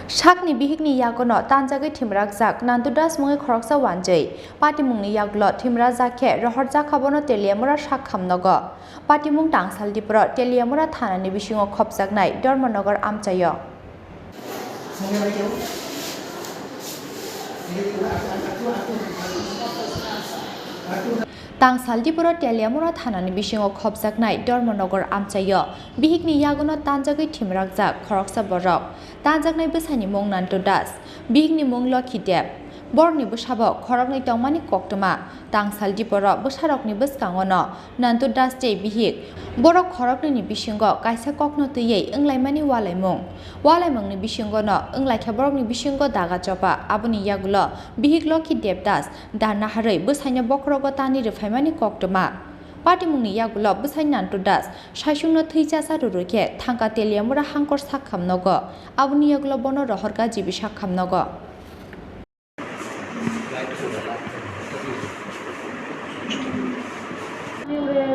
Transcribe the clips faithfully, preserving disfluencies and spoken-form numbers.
Sakni bihikni yagono tanjagwi thimrakjak Nandu Das mungwi khoroksa wanjwi. Patimungni yagulo thimrajak khe rohorjak kha bono Teliamura sak khamnogo. Patimung Tangsal Dipro Teliamura thanani bisingo khopjaknai Dharmanagar amchaio. Tangsal Dipro Teliamura thanani bisingo khopjaknai Dharmanagar amchaio bihikni yagono tanjagwi thimrakjak khoroksa borok. Tanjaknai bwsani mung Nandu Das, bihikni mung Lokhi Deb. Borokni bwsabo khoroknwi tongmani koktwma. Tangsal Dipro bwsarokni bwskangono Nandu Das tei bihik. Borok khoroknwini bisingo kaisa kokno twiwi wnglaimani walaimung. Walaimungni bisingono wnglaikha borokni bisingo daga chopa. Aboni yagulo bihik Lokhi Deb Das da naharwi bwsaino bokhorogo tani rwphaimani koktwma. Patimungni yagulo bwsai Nandu Das saisungno thwi chasa rwrwi khe thangka Teliamura hangkor sak khamnogo. Aboni yagulo bono rohorkha G B sak khamnogo.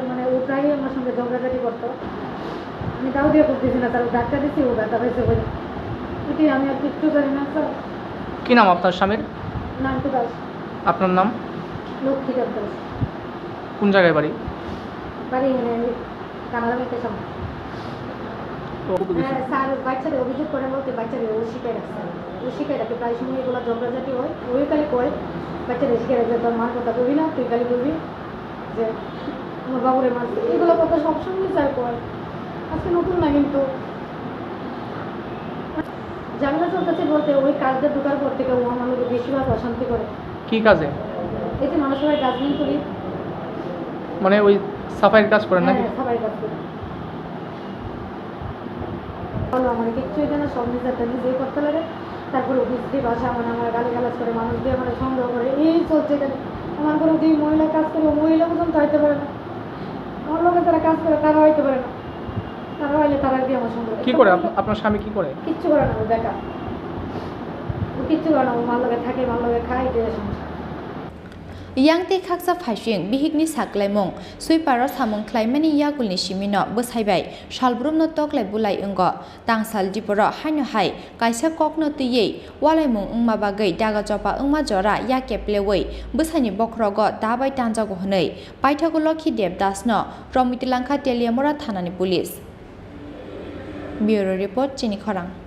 মানে ও প্রায়ই আমার সঙ্গে ঝগড়াঝাটি করতো। আমি তাও দিয়ে করতেছি না, তার ডাক্তার দিছি, ও ব্যথা হয়েছে বলে। এটাই, আমি আর কিচ্ছু জানি না স্যার। কি নাম আপনার স্বামীর? নান্টু দাস। আপনার নাম? লক্ষ্মী দেব দাস। কোন জায়গায় বাড়ি? বাড়ি এখানে কানাডা ব্যাংকের সামনে। তো হ্যাঁ, স্যার বাচ্চাদের অভিযোগ করে বলতে বাচ্চাদের ও শিখায় রাখছে। ও শিখায় রাখে, প্রায় সময় এগুলো ঝগড়াঝাটি হয়। ওই খালি কয়, "বাচ্চাদের শিখায় রাখছে, তোর মার কথা কবি না, তুই খালি বলবি যে আমার বাবুরে মারছে।" এগুলো কথা সবসময় স্যার কয়। আজকে নতুন না কিন্তু। ঝামেলা চলতেছে বলতে ওই কাজটা ঢোকার পর থেকে ও আমার লগে বেশিরভাগ অশান্তি করে। কি কাজে? এই যে মানুষের বাড়ি ডাস্টবিন তুলি। মানে ওই সাফাইয়ের কাজ করেন নাকি? হ্যাঁ, সাফাইয়ের কাজ করি। বলো, আমার কিচ্ছু হইতো না, সব নিজেরটা নিজেই করতে লাগে। তারপরে অফিস দিয়ে বাসা, মানে, আমার গালিগালাজ করে, মানুষ দিয়ে আমার সন্দেহ করে, এই চলছে এখানে। আমার ঘরে যে মহিলা কাজ করে, ও মহিলা পর্যন্ত হইতে পারে না। আমার লগে যারা কাজ করে, তারা হইতে পারে না। তারা হইলে তারা দিয়ে আমার সন্দেহ করে। কি করে? আপ-, আপনার স্বামী কি করে? কিচ্ছু করে না, ও বেকার। ও কিচ্ছু করে না, ও মার লগে থাকে, মার লগে খায়, এটাই সংসার। Yang tei khaksa phaising bihikni saklaimung, sweeper-o samung khlaimani yagulni simino bwsai bai salbrumno toklai bulai wngo. Tangsal Dipro haino hai kaisa kokno twiwi walaimung wngma bagwi daga chopa wngma jora ya keplewi bwsaini bokhorogo da bai tanjago hwnwi paithago Lokhi Deb Dasno romwi twlangkha Teliamura thanani police. Bureau Report, Chini Khorang.